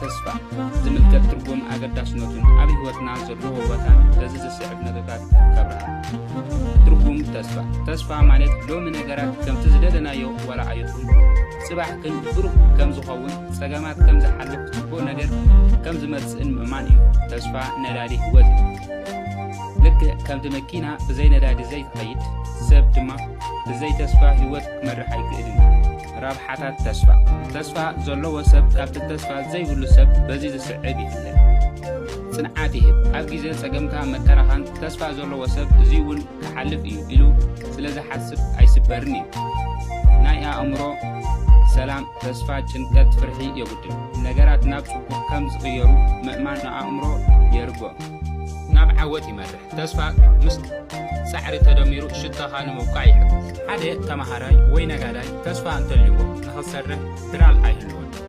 ተስፋ ዝምልከት ትርጉም ኣገዳስነቱን ኣብ ህይወትና ዘለዎ ቦታን በዚ ዝስዕብ ነጥብታት ከብርሃ። ትርጉም ተስፋ። ተስፋ ማለት ሎሚ ነገራት ከምቲ ዝደለናዮ ዋላ ኣይኹን፣ ጽባሕ ግን ብሩህ ከም ዝኸውን፣ ጸገማት ከም ዝሓልፍ፣ ጽቡቕ ነገር ከም ዝመጽእን ምእማን እዩ። ተስፋ ነዳዲ ህይወት እዩ። ልክዕ ከምቲ መኪና ብዘይ ነዳዲ ዘይትኸይድ፣ ሰብ ድማ ብዘይ ተስፋ ህይወት ክመርሕ ኣይክእልን እዩ። ረብሓታት ተስፋ። ተስፋ ዘለዎ ሰብ ካብቲ ተስፋ ዘይብሉ ሰብ በዚ ዝስዕብ ይፍለ። ጽንዓት ይህብ። ኣብ ግዜ ጸገምካ መከራኻን ተስፋ ዘለዎ ሰብ እዚ እውን ክሓልፍ እዩ ኢሉ ስለ ዝሓስብ ኣይስበርን እዩ። ናይ ኣእምሮ ሰላም፣ ተስፋ፣ ጭንቀት፣ ፍርሒ የጉድል። ነገራት ናብ ጽቡቕ ከም ዝቕየሩ ምእማን ንኣእምሮ የርግኦ። ናብ ዓወት ይመርሕ። ተስፋ ምስ ጻዕሪ ተደሚሩ ሽቶኻ ንምብቃዕ ይሕግዝ። ሓደ ተማሃራይ ወይ ነጋዳይ ተስፋ እንተልይዎ ንኽሰርሕ ድራል ኣይህልዎን።